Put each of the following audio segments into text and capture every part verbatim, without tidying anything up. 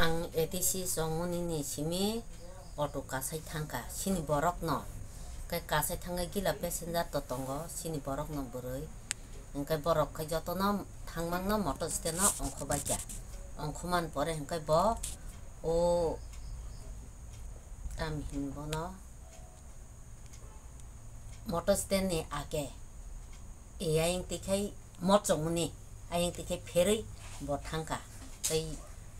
Ang A T C chongmani ni simi auto kasai thangkha, sini borok no. Khe kasai thangkhe gila passenger to tongo, sini borok no bwrwi. Hwnkhe borok khe jotono thangmangno motor stand o ongkhobaikha. Ongkhomani pore hwnkhe bo o, tamo hini bono, motor stand ni age, e ayang twi khai mot chongmani, ayang twi khai pherwi bo thangkha. Tei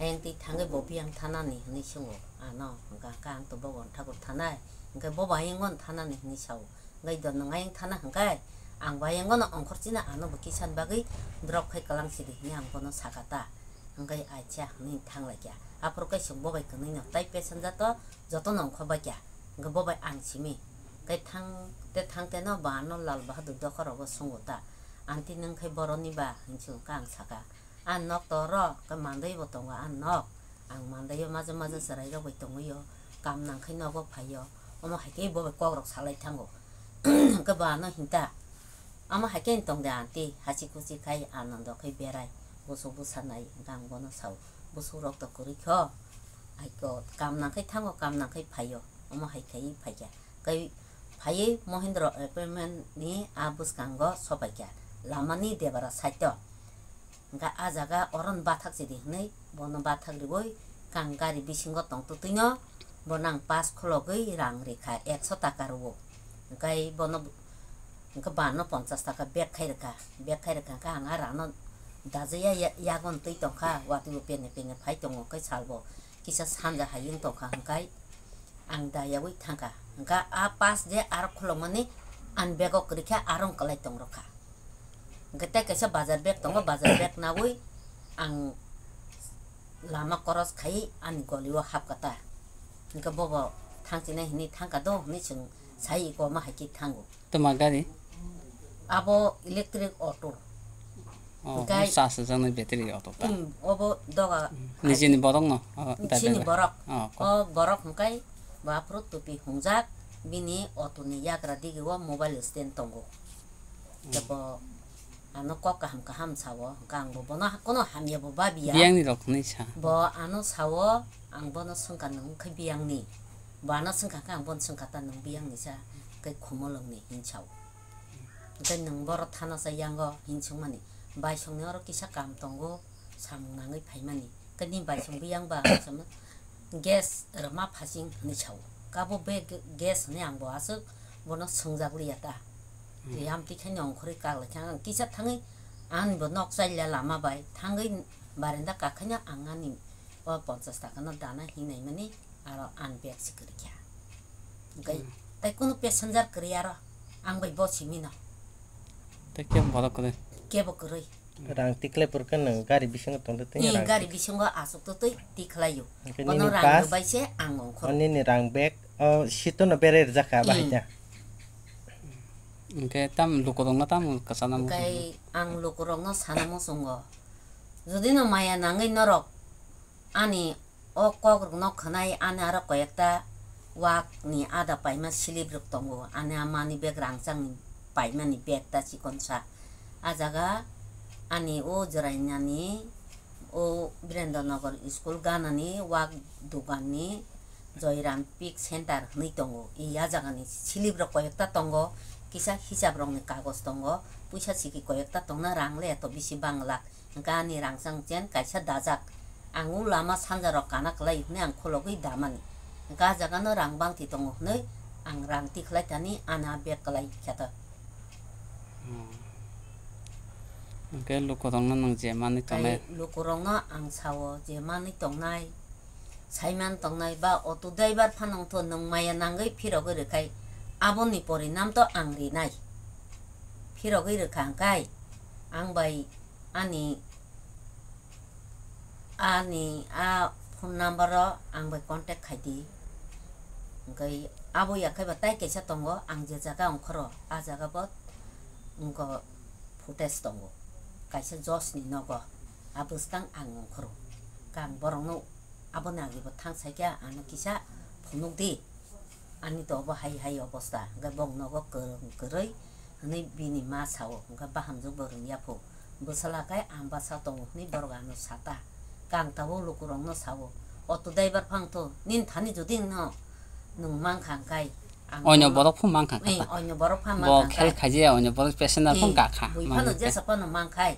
ayang twi thangwi bo biyang thanani hwnwi swngo ano, hwnkha khe ang to Bhagwan Thakur thanai, hwnkhe bo bo ayang thanani hwnwi sao. Hwnkhe do nwng ayang thana hwnkhe ang bo ayang no ongkhor china ano bo kisan bagwi drop khai kwlang sidi hwnwi ang bono sakha ta. Hwnkhe acha hwnwi thanglaikha. Aphuru khe chwng bo bai kwnwi no tai passenger to jotono ongkhobaikha. Hwnkhe bo bai ang simi. Khe thang te thang te no bo ano Lal Bahadur dokhor rogo swngo ta. Aunty nwng khe boroni ba hinwi swngo khe ang sakha. A nok to oro khe mandwi bo tongo a nok. Ang mandwi o maja maja chwrai rok bai tongwi o. Kam nang khe nogo phai o. Omo hai khe bo bai kok rok salai thango. Hwnkhe bo ano hinta. Omo hai khe tong de aunty, hasi khusi khai Anando khai berai. Busuk bwsa nai hwnkhe ang bono sao. Busuk rok to kwrwi kho. Aiko, kam nang khai thango, kam nang khai phai o. Omo hai khai phai kha. Kai phaiwi Mohindra apartment ni a bwskango sopai kha. Lama ni debara side o. Hwnkhe a jaga oro ni bathak chidi hwnwi bono bathak riwi kang gari bisingo tong twtwi no bono ang pass khulogwi rang rikha ekso taka rwo. Hwnkhe bono, hwnkhe bano ponchas taka bag khai rwkha. Bag khai rwkha hwnkhe ang a rano dajaya ya-, yagon twi tongkha, watwi bo pene pene phai tongo, hwnkhe salbo kisa sanja hai wng tongkha, hwnkhe ang dayawi thangkha. Hwnkhe a pass je aro khulokmani ani bag o kwrwikha, aro wng kwlai tong rwkha. Hwnkhe tei kaisa bazar bag tongo, bazar bag nawi ang lama cross khai ani goli o hapkha ta. Hwnkhe bobo thangchinai hinwi thangkha do hinwi chwng sai iko ma hai khe thango. Toma gari? Abo electric auto. Oh, hwnkhe charge rwjaknai battery auto ta? Hmm, obo doga. Nijini borok no? Oh, chini driver. Borok. Oh, ko- O borok hwnkhe bo aphuru tupi hungjak, bini auto ni yagra digi o mobile stand tongo. Tei bo ano kok kaham kaham sao, hwnkhe ang bo bono ha-, kono hamya bo babiya. Biyangni rok hwnwi sa. Bo ano sao, ang bono swngkha nwng khe biyangni. Bo ano swngkha khe ang bono swngkha ta nwng biyangni sa, khe khumulwngni hin sao. Hwnkhe nwng boro thana sa yango hin swngmani. Baisongni oro kisa kam tongo, samung nangwi phaimani. Khe nini baisong biyang ba ang sama gas rwma phasing hwnwi sao. Kabo be g-, gas hwnwi ang bo aswk bono swngjak liya ta. Hmm. Twi amtwi khaino ongkhorwi kak lai kha ang kisa thangwi ani bo nok chaila lama bai thangwi barenda kak khaino ang ani o ponchas taka no dana hinwi naimani aro ani bag se kwrwi kha. Hwnkhe hmm, tei kunu passenger kwrwi aro ang bai bo simi no. Tei kebo borok kwrwi? Kebo kwrwi. Rang tikhlai phuru khe nwng gari bisingo tongtwi twi. Ni rang gari tik- bisingo aswk twtwi tikhlaio. Hwnkhe bono nini rang pass rwbai se ang ongkhor. O nini rang bag o seat no berai rwjakha abo hai ta. Hwnkhe tam lukurokno tamo kwchana muchungo? Hwnkhe ang lukurokno sana muchungo. Jodi no maya nangwi norok ani o kok rok no khwnai ani aro koyekta wak ni ada paima slip rok tongo, ani ama ni bag rangchak ni paima ni bag ta chikonsa. A jaga ani o Jwrainani o Birendra Nagar school gana ni wak dogan ni Joyram Pik Center hwnwi tongo. I a jaga ni slip rok koyekta tongo, kisa hisab rok ni kagoj tongo, puisa siki koyekta tongna rang le eto bisi bang lak. Hwnkhe ani rangchak chen kaisa dajak. Ang o lama sanja rok kana kwlai hwnwi ang khulogwi damani. Hwnkhe a jaga no rang bangthi tongo hwnwi ang rang tikhlai thani ani a bag kwlai khe to. Hmm. Hwnkhe lukurokno nwng je manwi tongnai? Tei lukurokno ang sao je manwi tongnai, saiman tongnai ba auto driver phano wngtho nwng maya nangwi phirogwi rwkhai aboni porinam to ang rinai. Phirogwi rwkha hwnkhe ang bai ani, ani a phone number o ang bai contact khai di. Hwnkhe abo ya khai ba tai kaisa tongo, ang je jaga ongkhoro, a jaga bo wngkha footage tongo, kaisa Josh ni nogo, a bwskang ang ongkhoro. Khe ang borokno aboni age bo thang sai khe ano kisa phunuk di. Ani to obo hai hai obosta, hwnkhe bong nogo kwrwng kwrwi hwnwi bini ma sao, hwnkhe bahamjwk bo rwngya phu. Bwsala khe ang bwsa tongo hwnwi borok ano sata. Khe ang tabuk lukurokno sao, Auto driver phang to, nin thani jodi no nwng mankha hwnkhe ang Onyo no borok phung mankha kha eh, ta. Onyo borok phang Bo mankha khel hwnkhe. Khaijaya, onyo borok passenger phung Eh, kakha, bui phano mankha. Jesa Phano mankhai,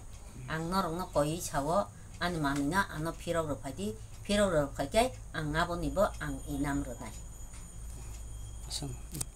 ang norokno koiwi sao, ani manwino ano phirok rw phaidi, phirok rw phaikhe ang abonibo ang inam rwnai. Aswk.